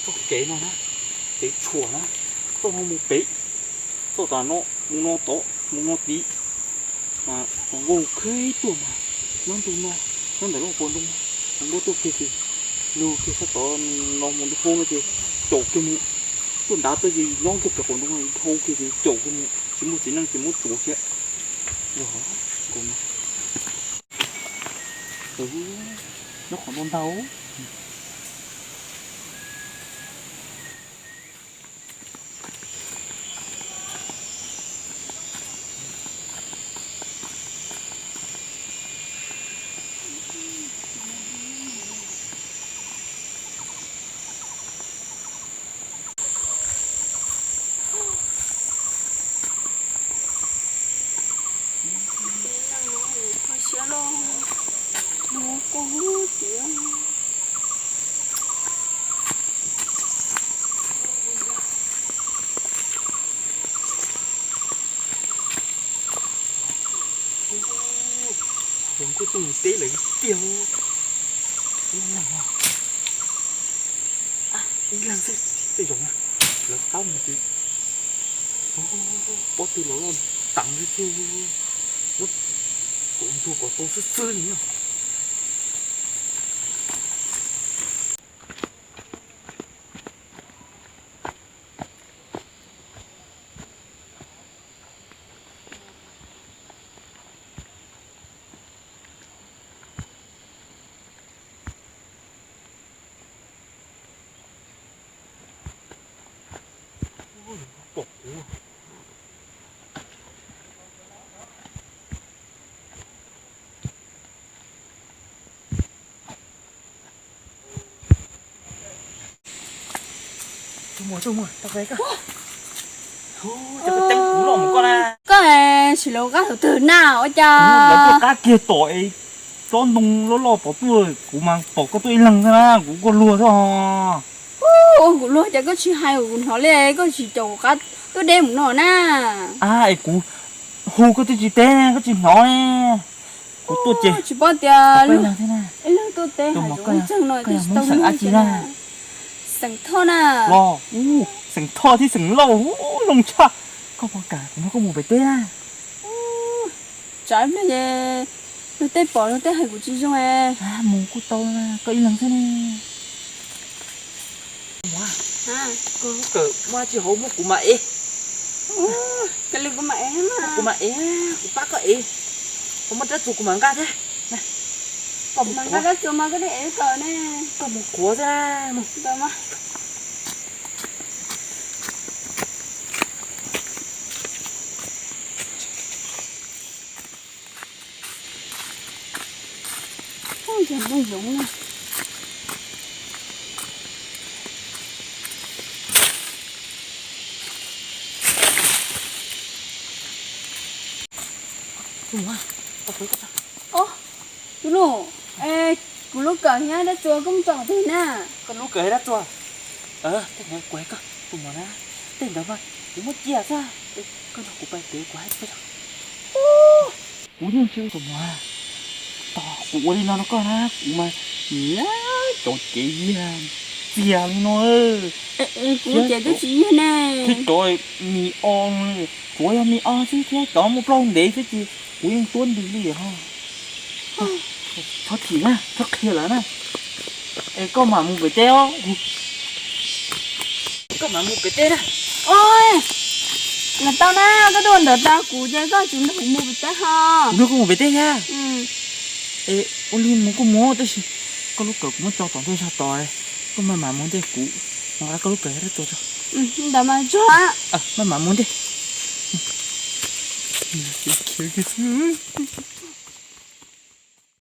Txoj kev no na, kev tshuam na, txoj no mus pem, txoj tas no mus no tod mus no tid. Hos nkauj kheb tuaj mas, nyob ntu no, nyob ntawm lub qab ntoo, hos nkauj tuaj kiag ces lug kiag sab tod no mus ntu hauv no ces caum kiag mus, tuaj ntav tuaj ces nyob kiag pem qab ntoo dhau kiag ces caum kiag mus, tsis muaj txiv neej ces muab tsuav kiag. Yog, nkaus no, nyob qhov ntau ntau. Kho siab los, no koj tiag. Zoo nkauj tuaj mus teb lawm tiag. Ib leeg xwb, tej zaum lawv qab mus ces pob tw los loj teev xwb thiab. Muab kom ntuag kom tau xwb xwb li na. Pom kuv. Koj tsis los qab thaum twg na, ua cas? Lawv tuaj qab kiag tom es tsob ntoo loj loj pom tuaj, kuv mas pom koj tuaj ib leeg xwb na, kuv ua koj luag xwb os. Ua kuv luag cas koj tsis hais kuv hnov li, koj tsis caum kuv qab tuaj deb mus no na. A, es kuv hu koj twb tsis teb, koj tsis hnov ne. Kuv tuaj ces tsis paub tias ib leeg tuaj teb hais tseem ntxeeg no twb tsis tau muaj xeem Thoj na. Los, xeem Thoj thiab xeem Lauj, zoo tshaj. Koj puas kam kuv nrog koj mus pem teb na? Tsam ib pliag luag tej pom luag tej hais kuv tsis zoo. Mus kuj tau, koj ib leeg xwb ne. Koj lub kawm muaj dab tsi hauv muab kuv mam ev. Kuv mam ev, kuv pab koj ev. Koj muab rab txuas kuv mam nqa thiab. Koj mus qhuav, koj mus qhuav xwb na. Tus nus, kuv lub kawm thiab rab txuas koj mus tso qhov twg na? Koj lub kawm thiab rab txuas, tej ntawd kuv hais koj tus muam na, tej ntawd mas kuv muab cia xwb, koj nrog kuv pais pem kuv hais peb. Kuv yeej tsis ua tus muam, tos kuv ua li no rau koj na, kuv mas nyiam cov cev yiag txias li no. Kuv ces twb tsis yiag ne. Thiab cov mis o, tsuav yog mis o xwb thiab cov muaj plaub ntev xwb ces kuv yeej tuab nti li ho. Txhob thim na, txhob qhia lawv na. Es koj mam mus pem teb os. Koj mam mus pem teb na. Oj, los tau na, koj tuaj ntawd tau kuv ces koj tsis nrog kuv mus pem teb ho. Kuv nrog koj mus pem teb thiab. Es ua li mus kuj mus tab sis koj lub kawm kuv muab tso tom ntej zog tod, koj maj mam mus ntej kuv, mus nqa koj lub kawm thiab rab txuas tso. Ntawd mas tso. Maj mam mus ntej.